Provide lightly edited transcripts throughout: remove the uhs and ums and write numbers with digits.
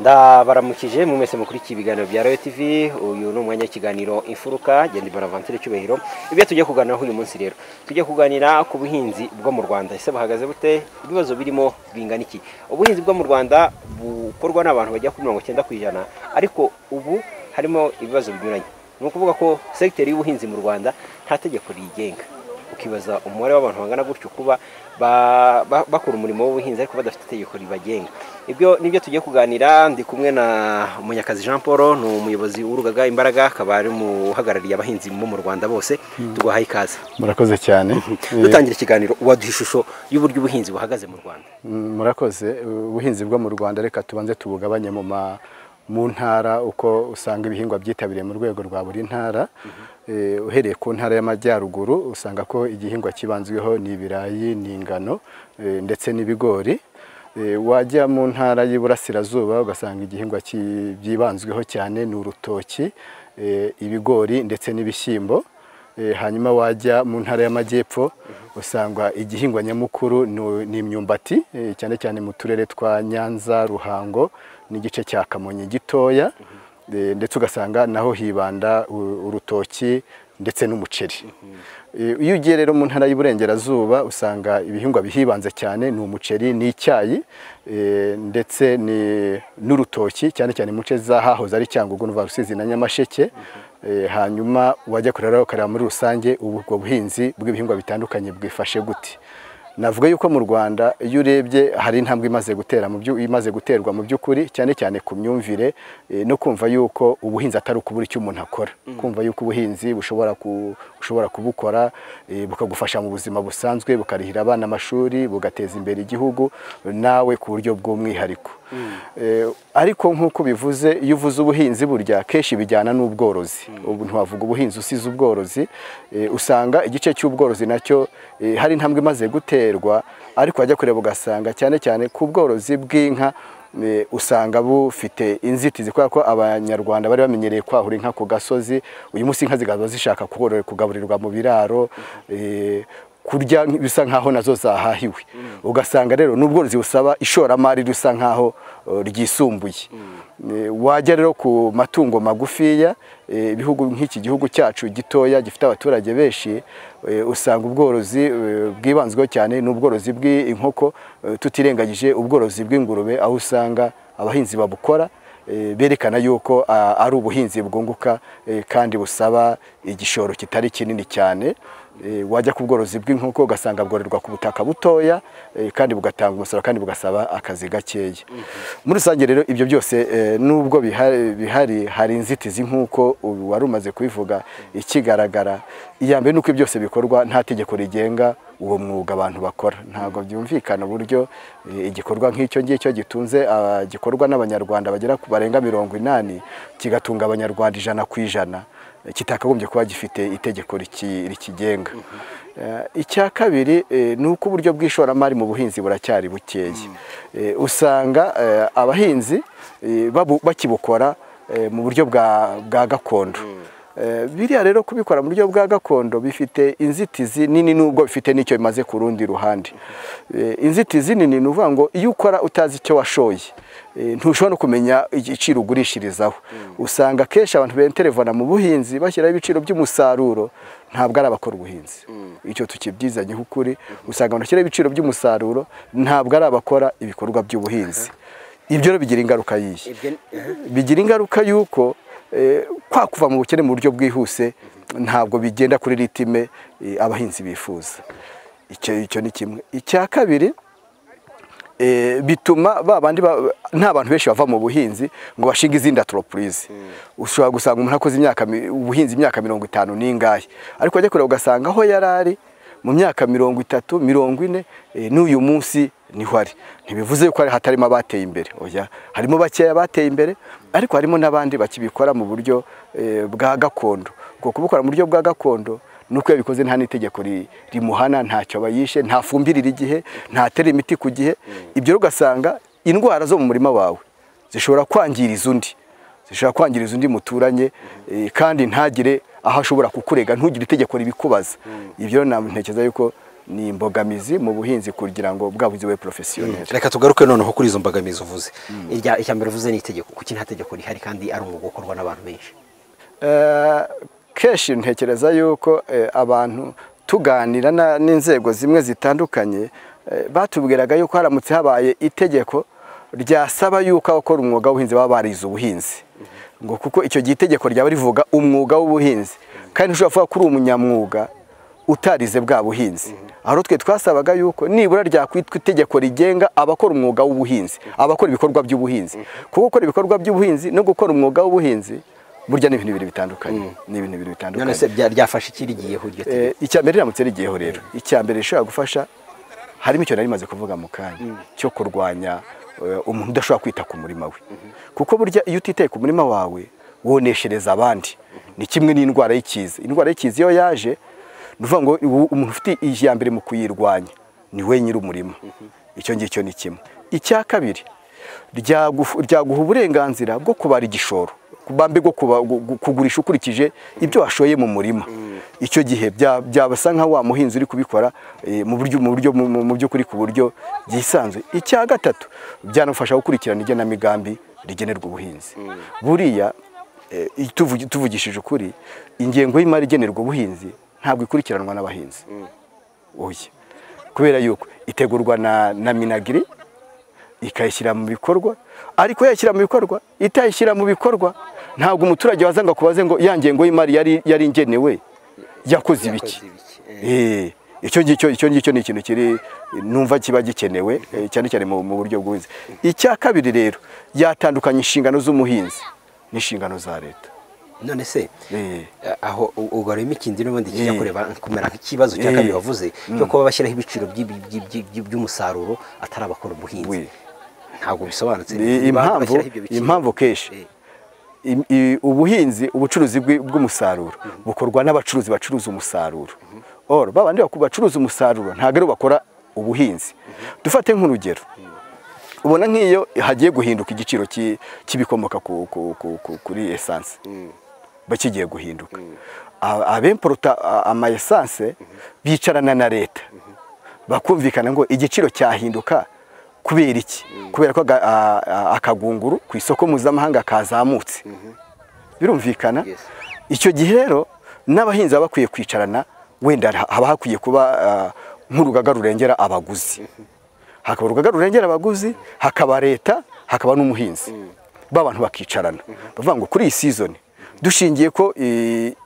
Ndabaramukije mu mwese mukurikiye ibiganiro bya Royal TV. Uyu ni umwanya w'ikiganiro Imfuruka, genda Bonaventure Cyubahiro. Ibyo tugiye kuganiraho uyu munsi rero, tugiye kuganira ku buhinzi bwo mu Rwanda. Ese buhagaze bute? Ibibazo birimo bingana iki? Ubuhinzi bwo mu Rwanda bukorwa n'abantu bajya kuri 90%, ariko ubu harimo ibibazo binyuranye. Ni ukuvuga ko secteur y'ubuhinzi mu Rwanda nta tegeko riyigenga. Ukibaza umubare w'abantu bangana gutyo kuba bakora umurimo w'ubuhinzi ariko badafite itegeko ribagenga. Ibyo nibyo tugiye kuganira. Ndi kumwe na Munyakazi Jean Paul, ni umuyobozi w'urugaga Imbaraga, akaba ari umuhagarariye abahinzi bo mu Rwanda bose. Tuguhaye ikaze. Murakoze cyane. Dutangira ikiganiro, waduha ishusho y'uburyo ubuhinzi buhagaze mu Rwanda? Murakoze. Ubuhinzi bwo mu Rwanda reka tubanze tubugabanye mu ntara, uko usanga ibihingwa byitabiriye mu rwego rwa buri ntara. Uhereye ku ntara y'Amajyaruguru usanga ko igihingwa kibanzweho ni ibirayi, ni ingano ndetse n'ibigori. Wajya mu ntara y'Iburasirazuba ugasanga igihingwa byibanzweho cyane ni urutoki, ibigori ndetse n'ibishyimbo. Hanyuma wajya mu ntara y'Amajyepfo usanga igihingwa nyamukuru ni imyumbati, cyane cyane mu turere twa Nyanza, Ruhango n'igice cya Kamonyi gitoya, ndetse ugasanga naho hibanda urutoki ndetse n'umuceri. Iyo ugiye rero mu ntara y'Iburengerazuba usanga ibihingwa bihibanze cyane ni umuceri n'icyayi, ndetse n'urutoki, cyane cyane mu nce z'ahahoze ari Cyangugu, n'uva Rusizi na Nyamasheke. Hanyuma wajya kureba ukareba muri rusange ubwo buhinzi bw'ibihingwa bitandukanye bwifashe gute. Navuga yuko mu Rwanda iyo urebye hari intambwe imaze gutera mu byo imaze guterwa mu by'ukuri, cyane cyane ku myumvire, no kumva yuko ubuhinzi atari ukubura icyo umuntu akora, kumva yuko ubuhinzi ushobora kubukora, bukagufasha mu buzima busanzwe, bukarihira abana amashuri, bugateza imbere igihugu nawe ku buryo bw'umwihariko. Ariko nk'uko bivuze, iyo uvuze ubuhinzi burya kenshi bijyana n'ubworozi. Ubu ntiwavuga ubuhinzi usize ubworozi. Usanga igice cy'ubworozi nacyo hari intambwe imaze guterwa, ariko wajya kureba ugasanga cyane cyane ku bworozi bw'inka, usanga bufite inzitizi, kubera ko Abanyarwanda bari bamenyereye kwahura inka ku gasozi. Uyu munsi inka zikaba zishaka kugaburirwa mu biraro, kurya bisa nkaho nazo zahahiwe. Ugasanga rero n'ubworozi busaba ishoramari risa nkaho ryisumbuye. Wajya rero ku matungo magufiya, ibihugu nk'iki gihugu cyacu gitoya gifite abaturage benshi, usanga ubworozi bwibanzweho cyane n'ubworozi bw'inkoko, tutirengagije ubworozi bw'ingurube, aho usanga abahinzi babukora berekana yuko ari ubuhinzi bwunguka, kandi busaba igishoro kitari kinini cyane. Wajya ku bworozi bw'inkoko ugasanga bwororerwa ku butaka butoya, kandi bugatanga umusaruro, kandi bugasaba akazi gakeya. Muri rusange rero ibyo byose, nubwo bihari, hari inzitizi nk'uko wari umaze kubivuga. Ikigaragara iya mbere nuko byose bikorwa nta tegeko rigenga uwo mwuga abantu bakora. Ntabwo byumvikana uburyo igikorwa nk'icyo ngicyo gitunze, gikorwa n'Abanyarwanda bagera ku barenga 80, kigatunga Abanyarwanda 100%, kitakagombye kuba gifite itegeko rikigenga. Icya kabiri ni uko uburyo bw'ishoramari mu buhinzi buracyari bukeya. Usanga abahinzi bakibukora mu buryo bwa gakondo. Biriya rero kubikora mu buryo bwa gakondo bifite inzitizi nini, nubwo bifite n'icyo bimaze ku rundi ruhande. Inzitizi nini ni uvuga ngo iyo ukora utazi icyo washoye, ntushobora no kumenya igiciro ugurishirizaho. Usanga kenshi abantu benterevona mu buhinzi bashyiraho ibiciro by'umusaruro, ntabwo ari abakora ubuhinzi. Icyo tukibyizanye ukuri, usanga abantu bashyiraho ibiciro by'umusaruro ntabwo ari abakora ibikorwa by'ubuhinzi. Ibyo rero bigira ingaruka yihe? Bigira ingaruka yuko kwa kuva mu bukene mu buryo bwihuse ntabwo bigenda kuri ritime abahinzi bifuza. Icyo ni kimwe. Icya kabiri, bituma babandi nta bantu benshi bava mu buhinzi ngo bashinge izindi entreprise. Ushobora gusanga umuntu akoze imyaka ubuhinzi imyaka 50 n'ingahe, ariko ajya kureba ugasanga aho yarari mu myaka 30, 40, n'uyu munsi niho ari. Ntibivuze yuko hatarimo abateye imbere, oya, harimo bakeya bateye imbere, ariko harimo n'abandi bakibikora mu buryo bwa gakondo. Ubwo kubukora mu buryo bwa gakondo nuko yabikoze nta n'itegeko rimuhana, ntacyo abayishe, nta fumbirira igihe, ntatera imiti ku gihe. Ibyo ugasanga indwara zo mu murima wawe zishobora kwangiriza undi, zishobora kwangiriza undi muturanye, kandi ntagire aho ashobora kukurega, ntugire itegeko ribikubaza. Ibyo ntekereza yuko ni imbogamizi mu buhinzi kugira ngo bwa buhinzi bube professionnel. Reka tugaruke noneho kuri izo mbogamizi uvuze. Icya mbere uvuze ni itegeko. Kuki nta tegeko rihari kandi ari umwuga ukorwa n'abantu benshi? Kenshi ntekereza yuko abantu tuganira n'inzego zimwe zitandukanye batubwiraga yuko haramutse habaye itegeko ryasaba yuko abakora umwuga w'ubuhinzi baba barize ubuhinzi, ngo kuko icyo gihe itegeko ryaba rivuga umwuga w'ubuhinzi, kandi ntushobora kuvuga ko uri umunyamwuga utarize bwa buhinzi. Aho twe twasabaga yuko nibura ryakwitwa itegeko rigenga abakora umwuga w'ubuhinzi, abakora ibikorwa by'ubuhinzi, kuko gukora ibikorwa by'ubuhinzi no gukora umwuga w'ubuhinzi burya ni ibintu bibiri bitandukanye. Ni ibintu bibiri bitandukanye. None se ryafasha iki rigiyeho iryo tegeko? Icya mbere riramutse rigiyeho rero, icya mbere rishobora gufasha harimo icyo nari maze kuvuga mu kanya cyo kurwanya umuntu udashobora kwita ku murima we, kuko burya iyo utitaye ku murima wawe woneshereza abandi. Ni kimwe n'indwara y'ikiza. Indwara y'ikiza iyo yaje, ni ukuvuga ngo umuntu ufite iya mbere mu kuyirwanya ni we nyiri umurima. Icyo ngicyo ni kimwe. Icya kabiri, ryaguha uburenganzira bwo kubara igishoro, bambe bwo kugurisha ukurikije ibyo washoye mu murima. Icyo gihe byabasa nka wa muhinzi uri kubikora mu buryo mu by'ukuri ku buryo byisanzwe. Icya gatatu, byanafasha gukurikirana igenamigambi rigenerwa ubuhinzi. Buriya tuvugishije ukuri, ingengo y'imari igenerwa ubuhinzi ntabwo ikurikiranwa n'abahinzi. Oya, kubera yuko itegurwa na Minagri ikayishyira mu bikorwa, ariko yayishyira mu bikorwa itayishyira mu bikorwa ntabwo umuturage wazanga kubaze ngo ya ngengo y'imari yari ingenewe yakoze ibiki. Icyo ngicyo ni ikintu kiri numva kiba gikenewe cyane cyane mu buryo bw'ubuhinzi. Icya kabiri rero, yatandukanye inshingano z'umuhinzi n'inshingano za leta. None se aho ugaruyemo ikindi n'ubundi kijya kureba kumera nk'ikibazo cya kabiri wavuze cyo kuba bashyiraho ibiciro by'umusaruro atari abakora ubuhinzi. Ntabwo bisobanutse impamvu kenshi ubuhinzi, ubucuruzi bw'umusaruro bukorwa n'abacuruzi bacuruza umusaruro. Or babandi bacuruza umusaruro ntabwo ari bakora ubuhinzi. Dufate nk'urugero, ubona nk'iyo hagiye guhinduka igiciro cy'ibikomoka kuri essence, bakigiye guhinduka, abemporota ama essence bicarana na leta bakumvikana ngo igiciro cyahinduka kubera iki? Kubera ko akagunguru ku isoko mpuzamahanga kazamutse. Birumvikana. Icyo gihe rero n'abahinzi baba bakwiye kwicarana, wenda haba hakwiye kuba nk'urugaga rurengera abaguzi, hakaba urugaga rurengera abaguzi, hakaba leta, hakaba n'umuhinzi, b'abantu bakicarana bavuga ngo kuri iyi season dushingiye ko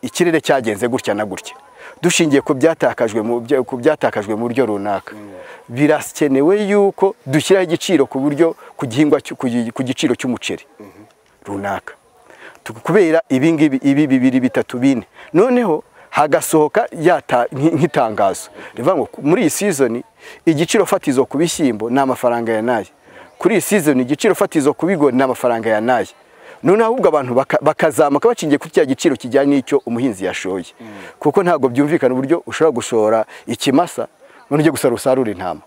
ikirere cyagenze gutya na gutya, dushingiye ku byatakajwe mu buryo runaka, birakenewe yuko dushyiraho igiciro ku buryo ku gihingwa ku giciro cy'umuceri runaka, kubera ibi ngibi, ibi bibiri bitatu bine. Noneho hagasohoka nk'itangazo rivuga ngo muri iyi season igiciro fatizo ku bishyimbo ni amafaranga ya naye, kuri iyi season igiciro fatizo ku bigori ni amafaranga ya naye. None ahubwo abantu bakazamuka bacingiye ku cya giciro kijyanye n'icyo umuhinzi yashoye, kuko ntabwo byumvikana uburyo ushobora gushora ikimasa none ujye gusarura usarura intama.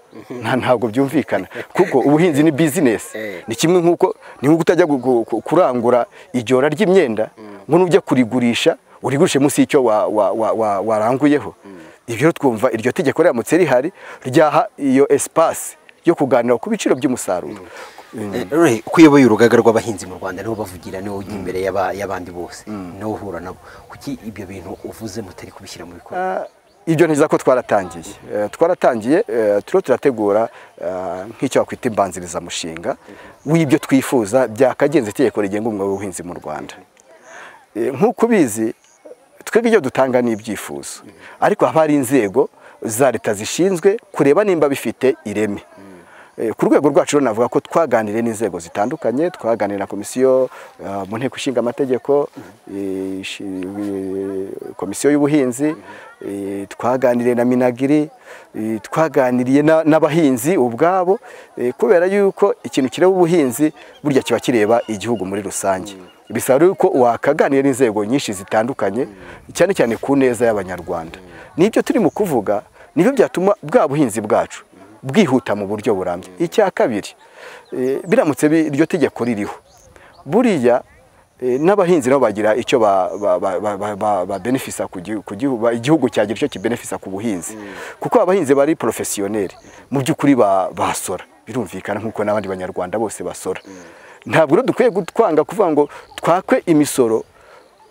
Ntabwo byumvikana, kuko ubuhinzi ni business. Ni kimwe nkuko ni nkuko utajya kurangura ijora ry'imyenda ngo nujya kurigurisha urigurishe munsi y'icyo waranguyeho. Ibyo twumva iryo tegeko riramutse rihari ryaha iyo espace yo kuganira ku biciro by'umusaruro. Kuyoboye urugaga rw'abahinzi mu Rwanda, niho bavugira, niho ujya imbere y'abandi bose, niho uhura nabo, kuki ibyo bintu uvuze mutari kubishyira mu bikorwa? Ibyo ntiza ko twaratangiye turiho turategura nk'icyo wakwita imbanzirizamushinga w'ibyo twifuza byakagenze itegeko rigenga umwuga w'ubuhinzi mu Rwanda. Nk'uko ubizi twebwe ibyo dutanga ni ibyifuzo, ariko haba hari inzego za leta zishinzwe kureba nimba bifite ireme. Ku rwego rwacu rero navuga ko twaganiriye n'inzego zitandukanye, twaganiriye na komisiyo mu nteko ishinga amategeko, komisiyo y'ubuhinzi, twaganiriye na Minagri, twaganiriye n'abahinzi ubwabo, kubera yuko ikintu kireba ubuhinzi burya kiba kireba igihugu muri rusange. Bisaba yuko wakaganira n'inzego nyinshi zitandukanye, cyane cyane ku neza y'Abanyarwanda. Nibyo turi mu kuvuga, nibyo byatuma bwa buhinzi bwacu bwihuta mu buryo burambye. Icya kabiri, biramutse iryo tegeko ririho, buriya N'abahinzi nabo bagira icyo ba benefisa ku gihugu, igihugu cyagira icyo kibenefisa ku buhinzi, kuko abahinzi bari professionnel mu by'ukuri basora, birumvikana nk'uko n'abandi banyarwanda bose basora. Ntabwo rero dukwiye gutwanga kuvuga ngo twakwe imisoro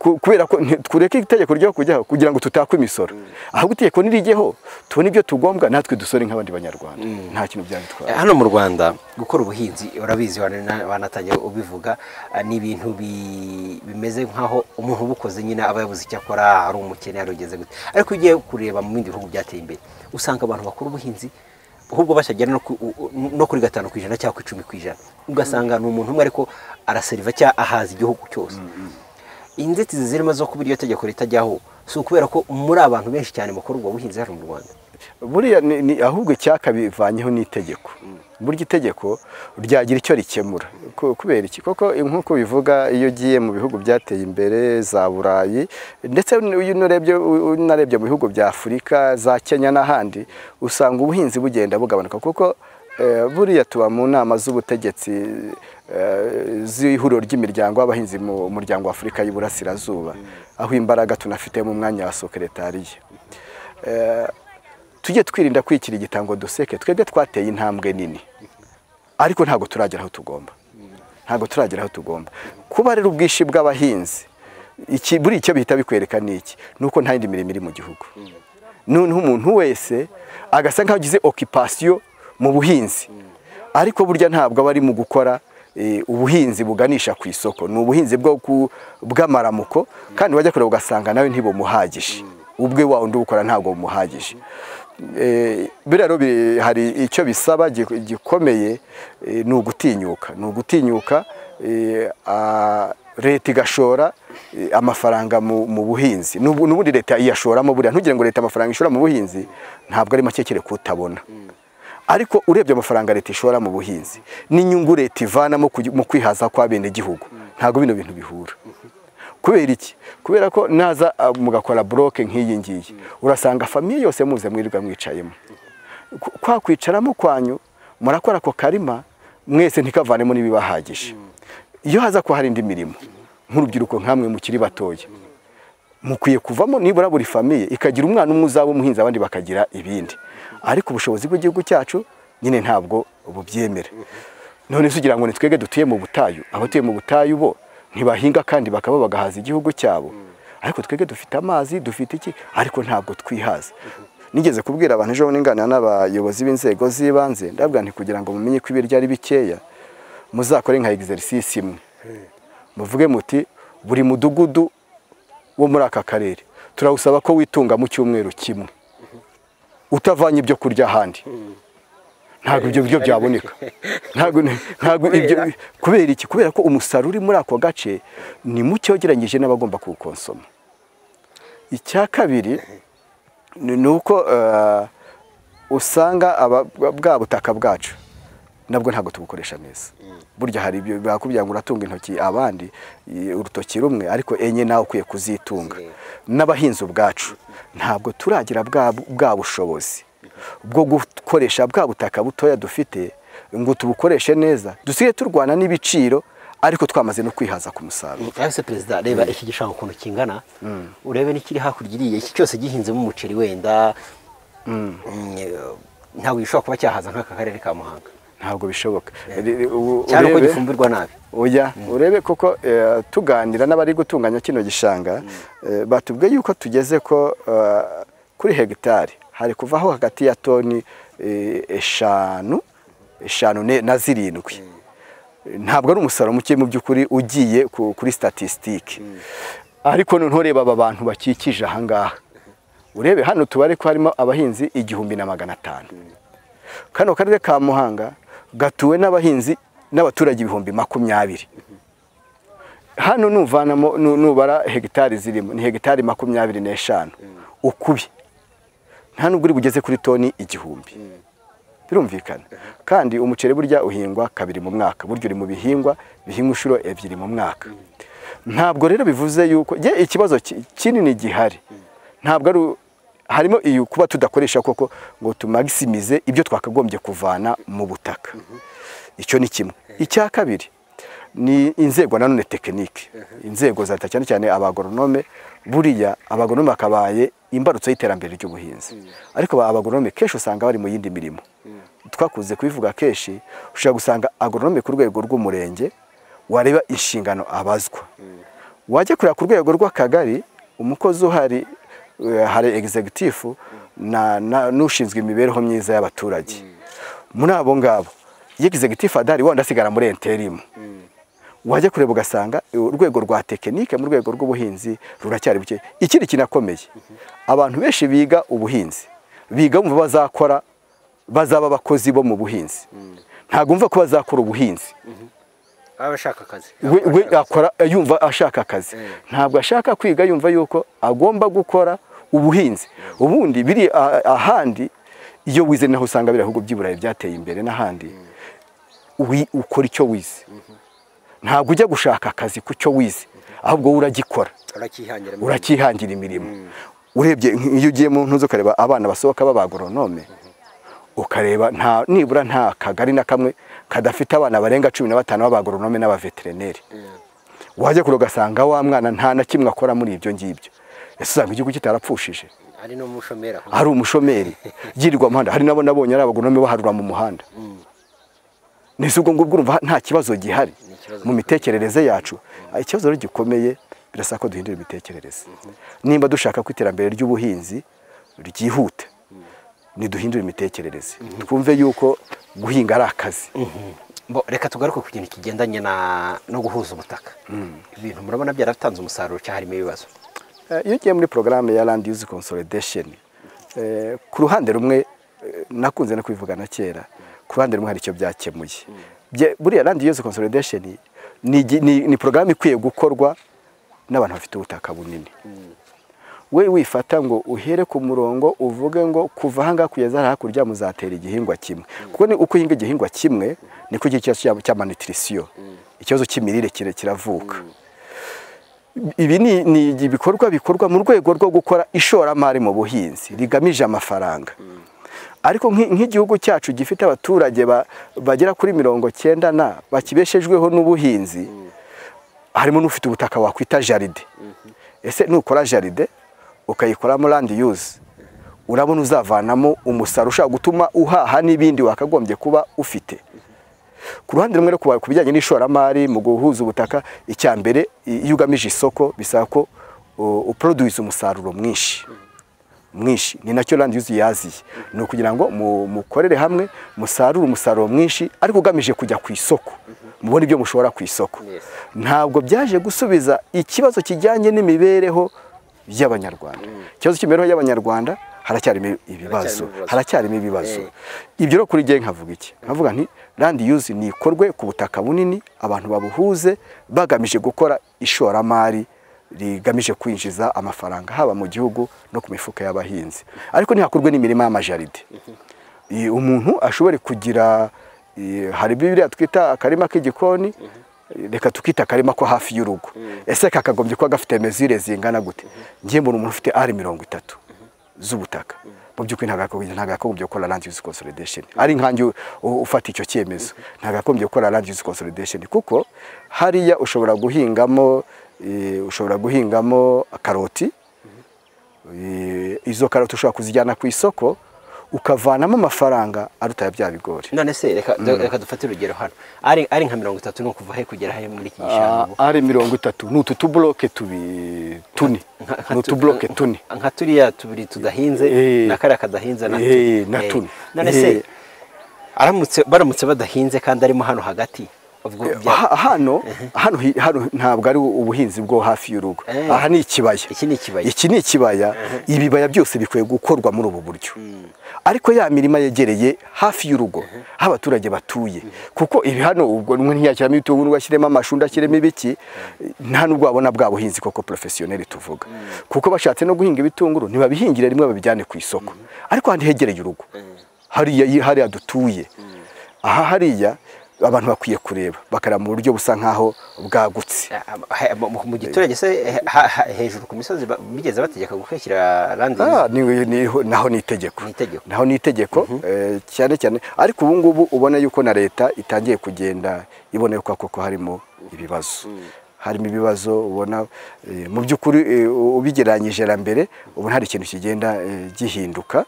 kubera ko tureke itegeko ryo kujyaho kugira ngo tutakwe imisoro, ahubwo itegeko nirigeho tubone ibyo tugombwa natwe dusore nk'abandi banyarwanda. Nta kintu byabitwara. Hano mu Rwanda gukora ubuhinzi urabizi, wanatangiye ubivuga, ni ibintu bimeze nkaho umuntu ubukoze nyine aba yabuze icyo akora, ari umukene, yarugeze gute. Ariko ugiye kureba mu bindi bihugu byateye imbere usanga abantu bakora ubuhinzi ahubwo bashyagera no kuri 5% cyangwa 10%, ugasanga ni umuntu umwe ariko araseriva cyangwa ahaza igihugu cyose. Inzitizi zirimo zo kuba iryo tegeko ritajyaho si ukubera ko muri abantu benshi cyane bakora ubwo buhinzi hano mu Rwanda. Buriya ni ahubwo icyakabivanyeho n'itegeko. Burya itegeko ryagira icyo rikemura. Kubera iki? Koko nk'uko bivuga, iyo ugiye mu bihugu byateye imbere za Burayi, ndetse unarebye mu bihugu bya Afurika za Kenya n'ahandi, usanga ubuhinzi bugenda bugabanuka, kuko buriya tuba mu nama z'ubutegetsi z'ihuriro ry'imiryango y'abahinzi mu muryango wa Afurika y'Iburasirazuba, aho imbaraga tunafite mu mwanya wa sekretariya. Tujye twirinda kwikira igitango duseke, twebwe twateye intambwe nini, ariko ntabwo turagera aho tugomba. Ntabwo turagera aho tugomba. Kuba rero ubwishi bw'abahinzi, iki buri icyo bihita bikwereka niki, nuko nta yindi mirimo iri mu gihugu. Noneho umuntu wese agasa nkaho agize occupation mu buhinzi, ariko burya ntabwo bari mu gukora ubuhinzi buganisha ku isoko, ni ubuhinzi bw'amaramuko, kandi wajya kureba ugasanga nawe ntibumuhagije, ubwe wa undi ukora ntabwo bumuhagije. Biriya rero hari icyo bisaba gikomeye, ni ugutinyuka, ni ugutinyuka leta igashora amafaranga mu buhinzi. N'ubundi leta iyashoramo, buriya ntugire ngo leta amafaranga ishora mu buhinzi ntabwo ari make kereka utabona. Ariko urebye amafaranga leta ishora mu buhinzi n'inyungu leta ivanamo mu kwihaza kwa bene gihugu, ntabwo bino bintu bihura. Kubera iki? Kubera ko naza mugakora bloke nk'iyi ngiyi, urasanga famille yose muze mwirirwa mwicayemo. Kwa kwicaramo kwanyu murakora ako karima mwese ntikavanemo n'ibibahagije. Iyo haza ko hari indi mirimo nk'urubyiruko nkamwe mukiri batoya, mukwiye kuvamo nibura buri famille ikagira umwana umwe uzaba umuhinzi, abandi bakagira ibindi. Ariko ubushobozi bw'igihugu cyacu nyine ntabwo bubyemera. None se ugira ngo ni twege dutuye mu butayu, abatuye mu butayu bo ntibahinga kandi bakaba bagahaza igihugu cyabo, ariko twege dufite amazi, dufite iki, ariko ntabwo twihaza. Nigeze kubwira abantu ejo ningana n'abayobozi b'inzego z'ibanze, ndabwira nti kugira ngo mumenye ko ibiryo ari bikeya, muzakore nka exercice imwe, muvuge muti buri mudugudu wo muri aka karere turawusaba ko witunga mu cyumweru kimwe, utavanye ibyo kurya ahandi. Ntabwo ibyo biryo byaboneka. Ntabwo ibyo, kubera iki? Kubera ko umusaruro uri muri ako gace ni muke ugereranyije n'abagomba kuwukonsoma. Icya kabiri ni uko usanga bwa butaka bwacu nabwo ntabwo tubukoresha neza. Burya hari ibyo bakubwira ngo uratunga intoki abandi urutoki rumwe, ariko enye nawe ukwiye kuzitunga. N'abahinzi ubwacu ntabwo turagira bwa bushobozi bwo gukoresha bwa butaka butoya dufite ngo tubukoreshe neza. Dusigaye turwana n'ibiciro ariko twamaze no kwihaza ku musaruro. Ese Perezida, reba iki gishanga ukuntu kingana, urebe n'ikiri hakurya iriya, iki cyose gihinzemo umuceri wenda ntabwo gishobora kuba cyahaza nk'aka karere ka Muhanga. Ntabwo bishoboka. Cyane ko gifumbirwa nabi. Oya, urebe koko tuganira n'abari gutunganya kino gishanga, batubwiye yuko tugeze ko kuri hegitari hari kuvaho hagati ya toni 5 na 7. Ntabwo ari umusaruro muke mu by'ukuri ugiye kuri statistique. Ariko noneho reba aba bantu bakikije aha ngaha, urebe hano tubare ko harimo abahinzi 1500. Kano karere ka Muhanga gatuwe n'abahinzi n'abaturage 20,000. Hano nuvanamo nubara hegitari zirimo ni hegitari 25 ukubi, nta nubwo uri bugeze kuri toni 1000. Birumvikana. Kandi umuceri burya uhingwa kabiri mu mwaka, burya uri mu bihingwa bihingwa inshuro 2 mu mwaka. Ntabwo rero bivuze yuko ikibazo kinini gihari ntabwo ari harimo iyo kuba tudakoresha koko ngo tumaximize ibyo twakagombye kuvana mu butaka. Icyo ni kimwe. Icya kabiri Ni inzego nanone tekinike, inzego za leta, cyane cyane abagoronome. Buriya abagoronome bakabaye imbarutso y'iterambere ry'ubuhinzi, ariko abagoronome kenshi usanga bari mu yindi mirimo. Twakuze kubivuga kenshi, ushobora gusanga agoronome ku rwego rw'umurenge wareba inshingano abazwa, wajya kureba ku rwego rw'akagari umukozi uhari, hari executive na n'ushinzwe imibereho myiza y'abaturage. Muri abo ngabo, iyo executive adahari, wenda asigara muri intérim. Wajya kureba ugasanga urwego rwa tekinike mu rwego rw'ubuhinzi ruracyari buke. Ikindi kinakomeye, abantu benshi biga ubuhinzi biga bumva bazakora, bazaba abakozi bo mu buhinzi, ntabwo umva ko bazakora ubuhinzi. Aba ashaka akazi. We akora yumva ashaka akazi, ntabwo ashaka kwiga yumva yuko agomba gukora ubuhinzi. Ubundi biri ahandi, iyo wize, naho usanga biri bihugu by'i Burayi byateye imbere n'ahandi, ukora icyo wize. Ntabwo ujya gushaka akazi ku cyo wize, ahubwo wowe uragikora. Urakihangira. Urakihangira imirimo. Urebye iyo ugiye mu ntuzo ukareba abana basohoka b'abagoronome, ukareba nta nibura nta kagari na kamwe kadafite abana barenga 15 b'abagoronome n'abaveterineri, wajya kure ugasanga wa mwana nta na kimwe akora muri ibyo ngibyo. Ese usanga igihugu kitarapfushije? Ari no mushomeri aho. Hari umushomeri yirirwa mu muhanda. Hari nabo nabonye ari abagoronome baharura mu muhanda. Nese ubwo ngubwo urumva nta kibazo gihari Ni ikibazo. mu mitekerereze yacu? Ikibazo rero gikomeye, birasaba ko duhindura imitekerereze. Nimba dushaka ko iterambere ry'ubuhinzi ryihuta, niduhindure imitekerereze, twumve yuko guhinga ari akazi. Bo, reka tugaruke ku kintu kigendanye na no guhuza ubutaka. Ibintu murabona byaratanze umusaruro cyangwa harimo ibibazo? Iyo ugiye muri porogaramu ya land use consolidation, ku ruhande rumwe, nakunze no kubivuga na kera, ku ruhande rumwe hari icyo byakemuye. Buriya land use consolidation ni porogaramu ikwiye gukorwa n'abantu bafite ubutaka bunini. We wifata ngo uhere ku murongo uvuge ngo kuva aha ngaha kugeza hariya hakurya muzatera igihingwa kimwe, kuko ni uko uhinga igihingwa kimwe niko ugira ikibazo cya malnutrition, ikibazo cy'imirire kiravuka. Ibi ni ibikorwa bikorwa mu rwego rwo gukora ishoramari mu buhinzi rigamije amafaranga, ariko nk'igihugu cyacu gifite abaturage bagera kuri 90 na bakibeshejweho n'ubuhinzi, harimo n'ufite ubutaka wakwita jardin. Ese nukora jardin ukayikoramo land use, urabona uzavanamo umusaruro ushobora gutuma uhaha n'ibindi wakagombye kuba ufite? Ku ruhande rumwe rero, ku bijyanye n'ishoramari mu guhuza ubutaka, icya mbere, iyo ugamije isoko bisaba ko uproduce umusaruro mwinshi mwinshi. Ni nacyo land use yaziye, ni ukugira ngo mukorere hamwe musarure umusaruro mwinshi, ariko ugamije kujya ku isoko, mubone ibyo mushora ku isoko. Ntabwo byaje gusubiza ikibazo kijyanye n'imibereho y'Abanyarwanda. Ikibazo cy'imibereho y'Abanyarwanda haracyarimo ibibazo. Haracyarimo ibibazo. Haracyarimo ibibazo. Ibyo rero kuri jye nkavuga iki? Nkavuga nti land use nikorwe ku butaka bunini, abantu babuhuze bagamije gukora ishoramari rigamije kwinjiza amafaranga haba mu gihugu no ku mifuka y'abahinzi, ariko ntihakorwe n'imirima y'amajardin. Umuntu ashobore kugira hari biriya twita akarima k'igikoni, reka tukita akarima ko hafi y'urugo. Ese kakagombye kuba gafite mesure zingana gute? Ngiye mbona umuntu ufite ari 30 z'ubutaka, mu by'ukuri ntabwo yakagombye gukora land use consolidation. Ari nkanjye ufata icyo cyemezo, ntabwo yakagombye gukora land use consolidation, kuko hariya ushobora guhingamo karoti. Izo karoti ushobora kuzijyana ku isoko ukavanamo amafaranga aruta ya bya bigori. None se reka dufate urugero hano, ari nka 30, ni ukuva he kugera he muri iki gishanga ubu? Ari 30 ni utu tubloke tubi tune, ni utubloke tune. Nka turiya tubiri tudahinze na kariya kadahinze na Na tune. None se aramutse badahinze kandi arimo hano hagati, ubwo Hano ntabwo ari ubuhinzi bwo hafi y'urugo. Aha ni ikibaya. Iki ni ikibaya. Iki ni ikibaya. Ibibaya byose bikwiye gukorwa muri ubu buryo, ariko ya mirima yegereye hafi y'urugo aho abaturage batuye, kuko ibi hano ubwo umwe ntiyashyiramo ibitunguru ngo ashyiremo amashu, undi ashyiremo ibiki, nta nubwo wabona bwa buhinzi koko professionnel tuvuga, kuko bashatse no guhinga ibitunguru ntibabihingire rimwe babijyane ku isoko. Ariko ahandi hegereye urugo, hariya dutuye aha, hariya Abantu bakwiye kureba bakareba mu buryo busa nkaho bwagutse. Mu giturage se hejuru ku misozi bigeze bategeka gukwishyira land use? Naho ni itegeko, naho ni itegeko cyane cyane. Ariko ubu ngubu ubona yuko na leta itangiye kugenda ibona yuko koko harimo ibibazo, harimo ibibazo ubona mu by'ukuri ubigereranyije na mbere, ubona hari ikintu kigenda gihinduka.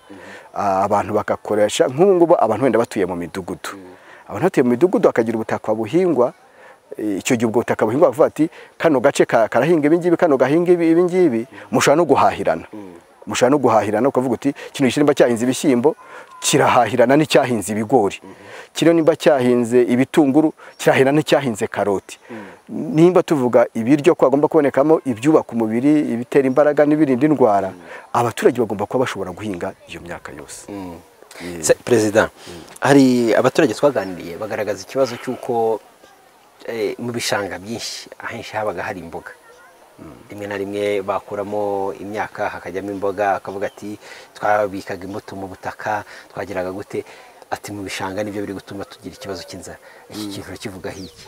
Abantu bakakoresha nk'ubu ngubu abantu wenda batuye mu midugudu, abantu batuye mu midugudu bakagira ubutaka buhingwa. Icyo gihe ubwo butaka buhingwa bavuga ati kano gace karahinga ibi ngibi, kano gahinga ibi ngibi, mushobora no guhahirana, mushobora no guhahirana ukavuga uti kino gisimba cyahinze ibishyimbo kirahahirana n'icyahinze ibigori, kino nimba cyahinze ibitunguru kirahahirana n'icyahinze karoti. Nimba tuvuga ibiryo ko agomba kubonekamo ibyubaka umubiri, ibitera imbaraga n'ibirinda indwara, abaturage bagomba kuba bashobora guhinga iyo myaka yose. Perezida, hari abaturage twaganiriye bagaragaza ikibazo cy'uko mu bishanga byinshi ahenshi habaga hari imboga, rimwe na rimwe bakuramo imyaka hakajyamo imboga, akavuga ati twabikaga imbuto mu butaka twageraga gute, ati mu bishanga nibyo biri gutuma tugira ikibazo cy'inzara. Iki kintu kivuga iki?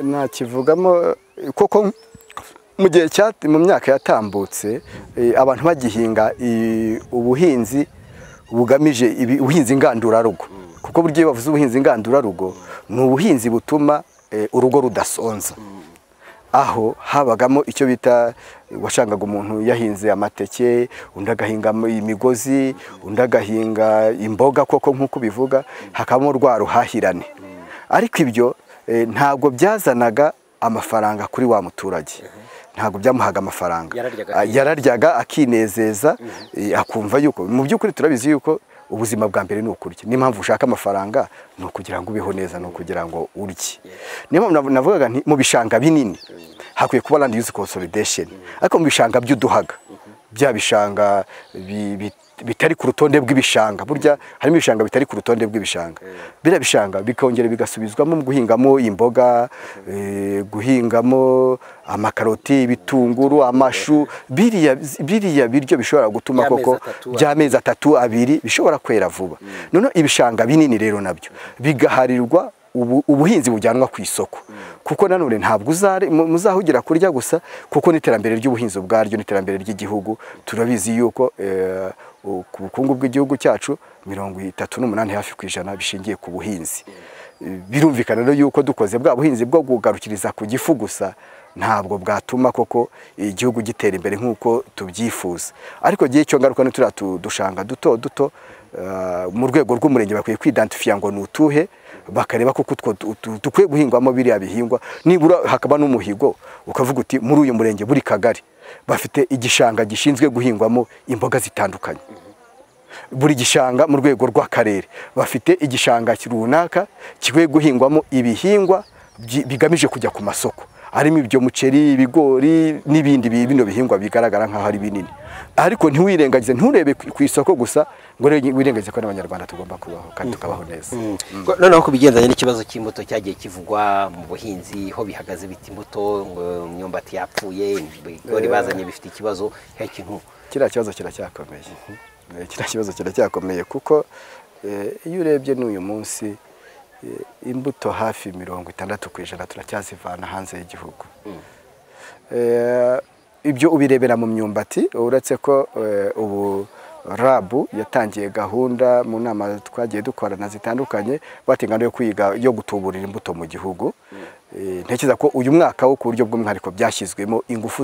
Nakivugamo koko mu gihe mu myaka yatambutse abantu bagihinga ubuhinzi bugamije ubuhinzi ngandurarugo, kuko buryo bavuze ubuhinzi ngandurarugo ni ubuhinzi butuma urugo rudasonza. Aho habagamo icyo bita washangaga umuntu yahinze amateke, undi agahinga imigozi, undi agahinga imboga koko nkuko bivuga, hakabamo rwa ruhahirane. Ariko ibyo ntabwo byazanaga amafaranga kuri wa muturage, ntabwo byamuhaga amafaranga, yararyaga akinezeza, akumva yuko mu by'ukuri turabizi yuko ubuzima bwa mbere ni ukurya. Niyo mpamvu ushaka amafaranga ni ukugira ngo ubeho neza, ni ukugira ngo urye. Niyo mpamvu navugaga nti mu bishanga binini hakwiye kuba land use consolidation, ariko mu bishanga by'uduhaga, bya bishanga bitari ku rutonde bw'ibishanga, burya harimo ibishanga bitari ku rutonde bw'ibishanga, biriya bishanga bikongera bigasubizwamo mu guhingamo imboga, guhingamo amakaroti, ibitunguru, amashu, biriya biryo bishobora gutuma koko by'amezi 3 2 bishobora kwera vuba. None ibishanga binini rero nabyo bigaharirwa ubuhinzi bujyanwa ku isoko, kuko nanone ntabwo muzahugira kurya gusa, kuko n'iterambere ry'ubuhinzi ubwaryo n'iterambere ry'igihugu. Turabizi yuko ku bukungu bw'igihugu cyacu 38 hafi ku ijana bishingiye ku buhinzi. Birumvikana rero yuko dukoze bwa buhinzi bwo kugarukiriza ku gifu gusa ntabwo bwatuma koko igihugu gitera imbere nkuko tubyifuza. Ariko gihe cyo ngaruka n'uturiya dushanga duto duto mu rwego rw'umurenge bakwiye kwidentifya ngo nutuhe, bakareba ko kutwo dukwiye guhingwamo biriya bihingwa, nibura hakaba n'umuhigo ukavuga uti muri uyu murenge buri kagari bafite igishanga gishinzwe guhingwamo imboga zitandukanye, buri gishanga mu rwego rw'akarere bafite igishanga runaka kikwiye guhingwamo ibihingwa bigamije kujya ku masoko, harimo ibyo muceri, ibigori n'ibindi bino bihingwa bigaragara nkaho ari binini. Ariko ntiwirengagize, nturebe ku isoko gusa ngo wirengagize ko n'abanyarwanda tugomba kubaho kandi tukabaho neza. Noneho kubigendanye n'ikibazo cy'imbuto cyagiye kivugwa mu buhinzi, ho bihagaze biti imbuto ngo imyumbati yapfuye, ibigori bazanye bifite ikibazo, kintu kiriya kibazo kiracyakomeye. Kiriya kibazo kiracyakomeye kuko iyo urebye n'uyu munsi imbuto hafi 60% turacyazivana hanze y'igihugu. Ibyo ubirebera mu myumbati, uretse ko ubu RAB yatangiye gahunda mu nama twagiye dukorana zitandukanye batingana yo kwiga yo gutuburira imbuto mu gihugu. Ntekereza ko uyu mwaka wo ku buryo bw'umwihariko byashyizwemo ingufu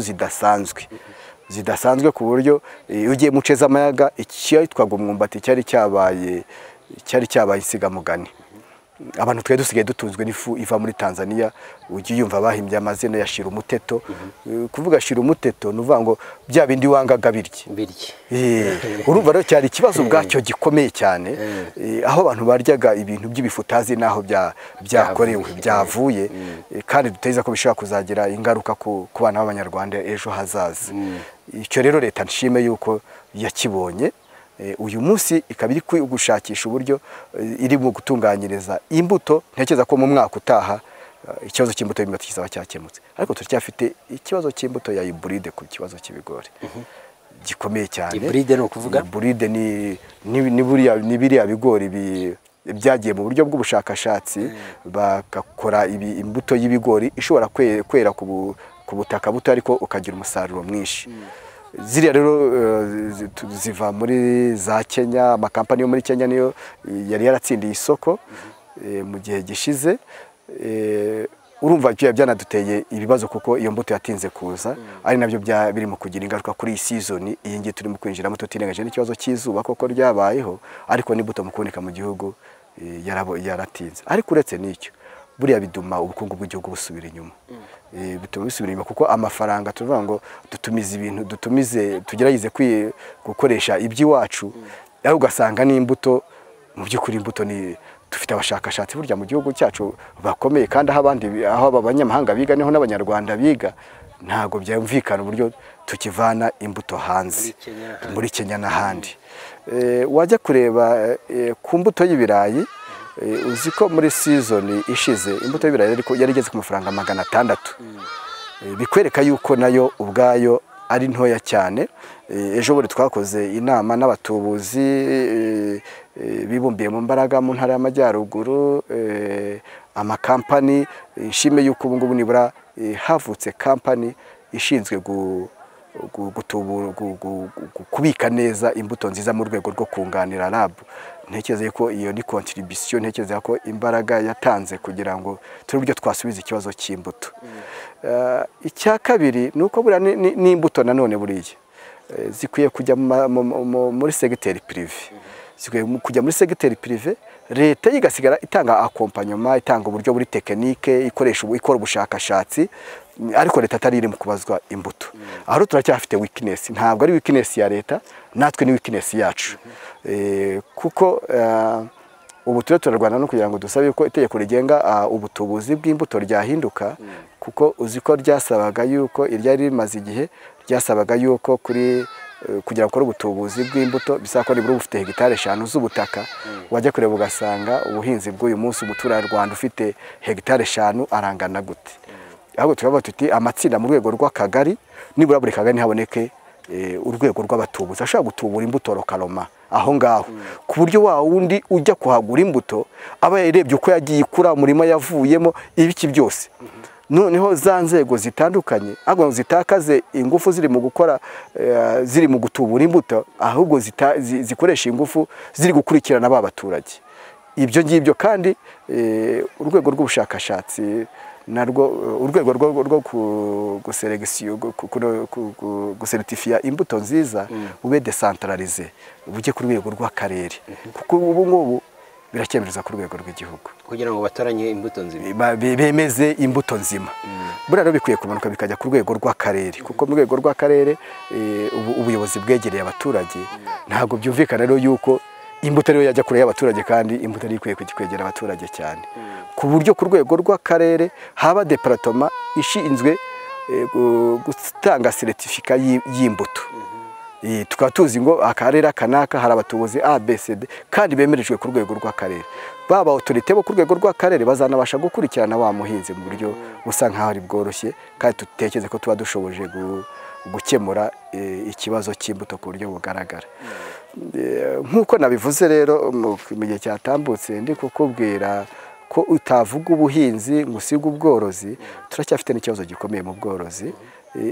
zidasanzwe ku buryo ugiye mu nce z'amayaga icyitwaga umwumbati cyari cyabaye insigamugani. Abantu twe dusigaye dutunzwe n'ifu iva muri Tanzania, ugiye yumva bahimbye amazina ya shira umuteto. Kuvuga shira umuteto nuvuga ngo bya bindi wangaga birye. Urumva rero cyari ikibazo ubwacyo gikomeye cyane, aho abantu baryaga ibintu by'ibifutazi naho byakorewe byavuye, kandi duteza ko bishobora kuzagira ingaruka ku bana b'abanyarwanda ejo hazaza. Icyo rero leta nshime yuko yakibonye. Uyu munsi ikaba iri gushakisha uburyo iri mu gutunganyiriza imbuto. Ntekereza ko mu mwaka utaha ikibazo cy'imbuto y'imbuto kizaba cyakemutse, ariko turacyafite ikibazo cy'imbuto ya hybride ku kibazo cy'ibigori gikomeye cyane. Hybride ni ukuvuga hybride ni biriya bigori byagiye mu buryo bw'ubushakashatsi, bagakora imbuto y'ibigori ishobora kwera ku butaka buto ariko ukagira umusaruro mwinshi. Ziriya rero ziva muri za Kenya, amakampani yo muri Kenya niyo yari yaratsindiye isoko mu gihe gishize. Urumva byanaduteye ibibazo kuko iyo mbuto yatinze kuza, ari nabyo biri mu kugira ingaruka kuri iyi season iyi ngiyi turimo kwinjiramo, tutirengagije n'ikibazo cy'izuba koko ryabayeho, ariko n'imbuto mu kuboneka mu gihugu yaratinze. Ariko uretse n'icyo, buriya bituma ubukungu bw'igihugu busubira inyuma. Bituma bisubira inyuma kuko amafaranga tuvuga ngo dutumize ibintu, dutumize tugerageze gukoresha iby'iwacu, ariko ugasanga n'imbuto mu by'ukuri imbuto ni dufite abashakashatsi burya mu gihugu cyacu bakomeye, kandi aho abandi aho abanyamahanga biga niho n'abanyarwanda biga, ntago byumvikana uburyo tukivana imbuto hanze muri Kenya n'ahandi. Wajya kureba ku mbuto y'ibirayi, uzi ko muri season ishize imbuto y'ibirayi ariko yari igeze ku mafaranga 600. Bikwereka yuko nayo ubwayo ari ntoya cyane. Ejo bundi twakoze inama n'abatubuzi bibumbiye mu mbaraga mu ntara y'Amajyaruguru, amakampani, nshime yuko ubu ngubu nibura havutse kampani ishinzwe kubika neza imbuto nziza mu rwego rwo kunganira RAB. Ntekereza ko iyo ni contribution, ntekereza ko imbaraga yatanze kugira ngo turi buryo twasubiza ikibazo cy'imbuto. Icya kabiri nuko buriya n'imbuto nanone buriya zikwiye kujya muri secteur privé, zikwiye kujya muri secteur privé, leta yigasigara itanga accompagnement, itanga uburyo buri technique, ikoresha ikora ubushakashatsi, ariko leta atari iri mu kubazwa imbuto. Aho turacyafite weakness, ntabwo ari weakness ya leta, natwe ni weakness yacu. Kuko ubu turiho turarwana no kugira ngo dusabe ko itegeko rigenga ubutubuzi bw'imbuto ryahinduka, kuko uzi ko ryasabaga yuko iryari rimaze igihe ryasabaga yuko kuri kugira ngo ukore ubutubuzi bw'imbuto bisaba ko nibura ufite hegitari 5 z'ubutaka. Wajya kureba ugasanga ubuhinzi bw'uyu munsi umuturarwanda ufite hegitari 5 arangana gute? Ahubwo tukavuga tuti amatsinda mu rwego rw'akagari, nibura buri kagari haboneke urwego rw'abatubuzi ashobora gutubura imbuto rokaroma aho ngaho, ku buryo wa wundi ujya kuhagura imbuto aba yarebye uko yagiye ikura, umurima yavuyemo, ibiki byose. Noneho za nzego zitandukanye ahubwo zitakaze ingufu ziri mu gukora, ziri mu gutubura imbuto, ahubwo zikoresha ingufu ziri gukurikirana ba baturage. Ibyo ngibyo kandi urwego rw'ubushakashatsi narwo, urwego rwo gusertifiya imbuto nziza ube decentralize, bujye ku rwego rw'akarere, kuko ubu ngubu birakemereza ku rwego rw'igihugu kugira ngo batoranye imbuto nzima, bemeze imbuto nzima. Buriya rero bikwiye kumanuka bikajya ku rwego rw'akarere, kuko mu rwego rw'akarere ubuyobozi bwegereye abaturage. Ntabwo byumvikana rero yuko imbuto rero yajya kure y'abaturage, kandi imbuto ari ikwiye kwegera abaturage cyane, ku buryo ku rwego rw'akarere haba department ishinzwe gutanga certificat y'imbuto. Tukaba tuzi ngo akarere akanaka hari abatubuzi A B C D kandi bemerejwe ku rwego rw'akarere. Baba autorité bo ku rwego rw'akarere bazanabasha gukurikirana wa muhinzi mu buryo busa nkaho ari bworoshye, kandi tutekereze ko tuba dushoboje gukemura ikibazo cy'imbuto ku buryo bugaragara. Nkuko nabivuze rero mu gihe cyatambutse ndi kukubwira ko utavuga ubuhinzi ngo usige ubworozi, turacyafite n'ikibazo gikomeye mu bworozi,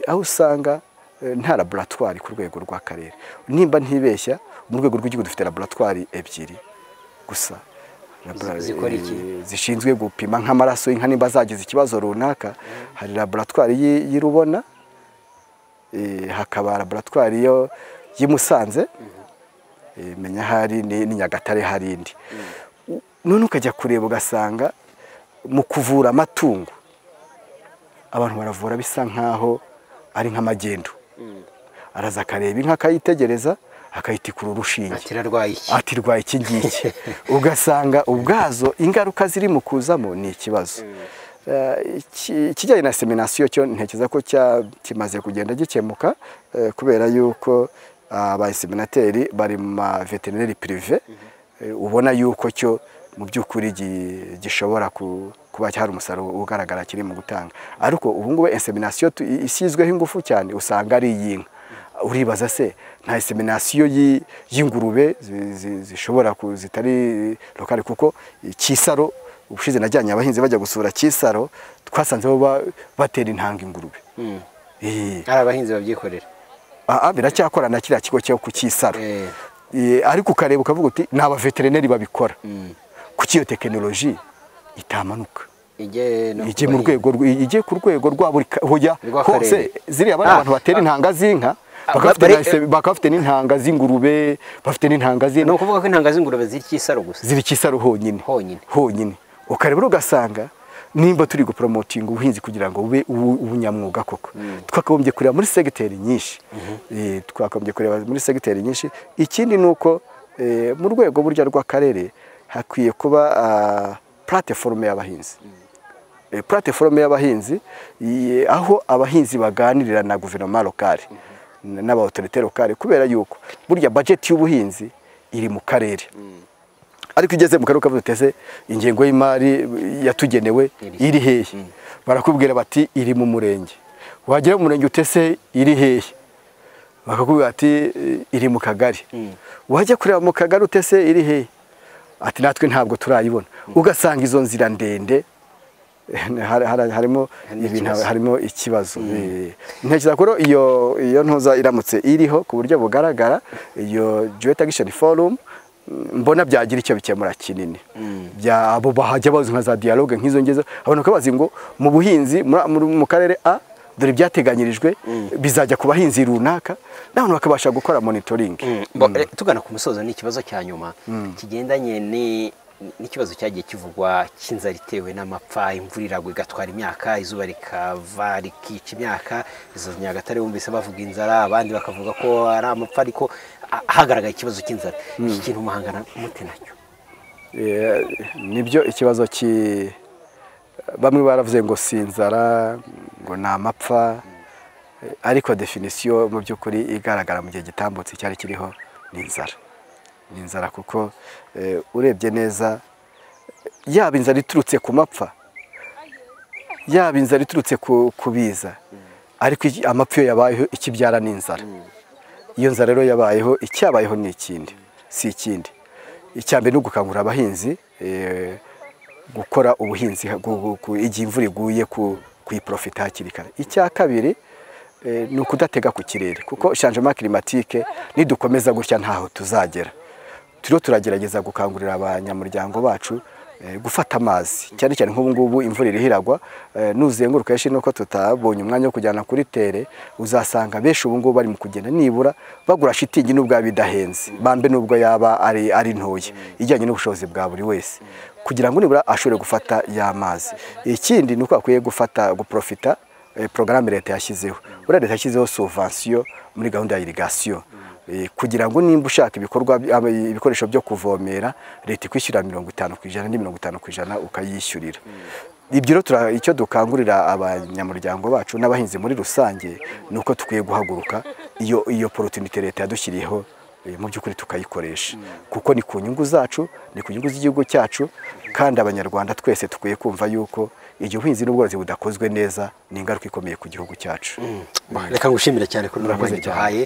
aho usanga nta laboratoire ku rwego rw'akarere. Nimba ntibeshya mu rwego rw'igihugu dufite laboratoire 2 gusa zishinzwe gupima nk'amaraso y'inka nimba zagize ikibazo runaka. Hari laboratoire y'i Rubona, hakaba laboratoire yo y'i Musanze, menya hari ni Nyagatare hari indi. None ukajya kureba ugasanga mu kuvura amatungo abantu baravura bisa nkaho ari nk'amagendo. Araza akareba inka akayitegereza akayitikura urushinge, ati rwaye iki ngiki. Ugasanga ubwazo ingaruka ziri mu kuzamo ni ikibazo. Ikijyanye na semination cyo ntekereza ko kimaze kugenda gikemuka, kubera yuko abaseminateri bari mu ma veterineri privé, ubona yuko cyo mu by'ukuri gishobora kuba cyari umusaruro ugaragara kiri mu gutanga. Ariko ubu ngubu insemination isizweho ingufu cyane usanga ari iy'inka, Uribaza se nta insémination y'ingurube zishobora zitari locale, kuko Kisaro ubushize najyanye abahinzi bajya gusura Kisaro, twasanze bo batera intanga ingurube. Ari abahinzi babyikorera. Biracyakora na kiriya kigo cyo ku Kisaro. Ariko ukareba ukavuga uti ni abaveterineri babikora. Kuki iyo tekinoloji itamanuka ijye mu rwego, ijye ku rwego rwa buri hoya hose? Ziriya bari abantu batera intanga z'inka, bakaba bafite n'intanga z'ingurube, bafite n'intanga z'inka. Ni ukuvuga ko intanga z'ingurube ziri Kisaro gusa? Ziri Kisaro honyine. Honyine. Honyine. Ukareba ugasanga nimba turi gupromotinga ubuhinzi kugira ngo bube ubunyamwuga koko, twakagombye kureba muri segiteri nyinshi. Twakagombye kureba muri segiteri nyinshi. Ikindi ni uko mu rwego burya rw'akarere hakwiye kuba plateforme y'abahinzi, plateforme y'abahinzi aho abahinzi baganirira na guverinoma locale n'aba autorité locale, kubera yuko burya budget y'ubuhinzi iri mu karere, ariko igeze mu karere ukavuga utese ingengo y'imari yatugenewe iri hehe? Barakubwira bati iri mu murenge. Wagera mu murenge utese iri hehe? Bakakubwira ati iri mu kagari. Wajya kureba mu kagari utese iri hehe? Ati natwe ntabwo turayibona. Ugasanga izo nzira ndende harimo ibintu, harimo ikibazo. Ntekereza ko iyo ntuza iramutse iriho ku buryo bugaragara, iyo Joint Action Forum, mbona byagira icyo bikemura kinini. Bya abo bahajya bazi nka za dialogue nk'izo ngezo, abantu bakabazi ngo mu buhinzi mu karere A dore byateganyirijwe bizajya ku bahinzi runaka, n'abantu bakabasha gukora monitoring. Tugana ku musozo, ni ikibazo cya nyuma kigendanye n'ikibazo cyagiye kivugwa cy'inzara itewe n'amapfa. Imvura iragwa igatwara imyaka, izuba rikava rikica imyaka. Izo Nyagatare wumvise bavuga inzara, abandi bakavuga ko ari amapfa, ariko hagaragaye ikibazo cy'inzara. Iki kintu muhangana mute nacyo? Nibyo, ikibazo ki bamwe baravuze ngo si inzara, ngo ni amapfa, ariko définition mu by'ukuri igaragara mu gihe gitambutse cyari kiriho ni inzara. Ni inzara kuko urebye neza, yaba inzara iturutse ku mapfa, yaba inzara iturutse ku biza, ariko amapfa iyo yabayeho ikibyara ni inzara. Iyo nzara rero yabayeho, icyabayeho ni ikindi, si ikindi. Icya mbere ni ugukangurira abahinzi gukora ubuhinzi igihe imvura iguye, kuyiprofita hakiri kare. Icya kabiri ni ukudatega ku kirere, kuko changement climatique nidukomeza gutya ntaho tuzagera. Turiho turagerageza gukangurira abanyamuryango bacu gufata amazi, cyane cyane nk'ubu ngubu imvura iriho iragwa. Nuzenguruka henshi, nuko tutabonye umwanya wo kujyana kuri terrain, uzasanga benshi ubu ngubu bari mu kugenda nibura bagura shitingi, nubwo yaba idahenze bambe, nubwo yaba ari ntoya ijyanye n'ubushobozi bwa buri wese, kugira ngo nibura ashobore gufata ya mazi. Ikindi ni uko akwiye gufata, guprofita porogaramu leta yashyizeho. Buriya leta yashyizeho subvention muri gahunda ya irrigation, kugira ngo nimba ushaka ibikorwa ibikoresho byo kuvomera, leta ikwishyura 50%, ni 50% ukayishyurira. Ibyo rero icyo dukangurira abanyamuryango bacu n'abahinzi muri rusange ni uko dukwiye guhaguruka iyo opportunité leta yadushyiriyeho, mu by'ukuri tukayikoresha, kuko ni ku nyungu zacu, ni ku nyungu z'igihugu cyacu. Kandi Abanyarwanda twese dukwiye kumva yuko igihe ubuhinzi n'ubworozi budakozwe neza ni ingaruka ikomeye ku gihugu cyacu. Reka ngushimire cyane kuri uno Murakoze mwanya cyane. duhaye.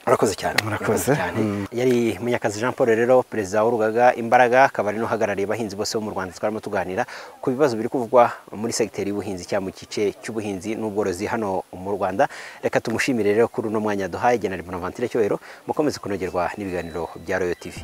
Murakoze cyane. Murakoze. Cyane. Yari Munyakazi Jean Paul rero, perezida w'urugaga Imbaraga, akaba ari n'uhagarariye abahinzi bose bo mu Rwanda. Twarimo tuganira ku bibazo biri kuvugwa muri segiteri y'ubuhinzi cyangwa mu gice cy'ubuhinzi n'ubworozi hano mu Rwanda. Reka tumushimire rero kuri uno mwanya duhaye. Genera Bonaventure Cyubahiro, mukomeze kunogerwa n'ibiganiro bya Royal TV.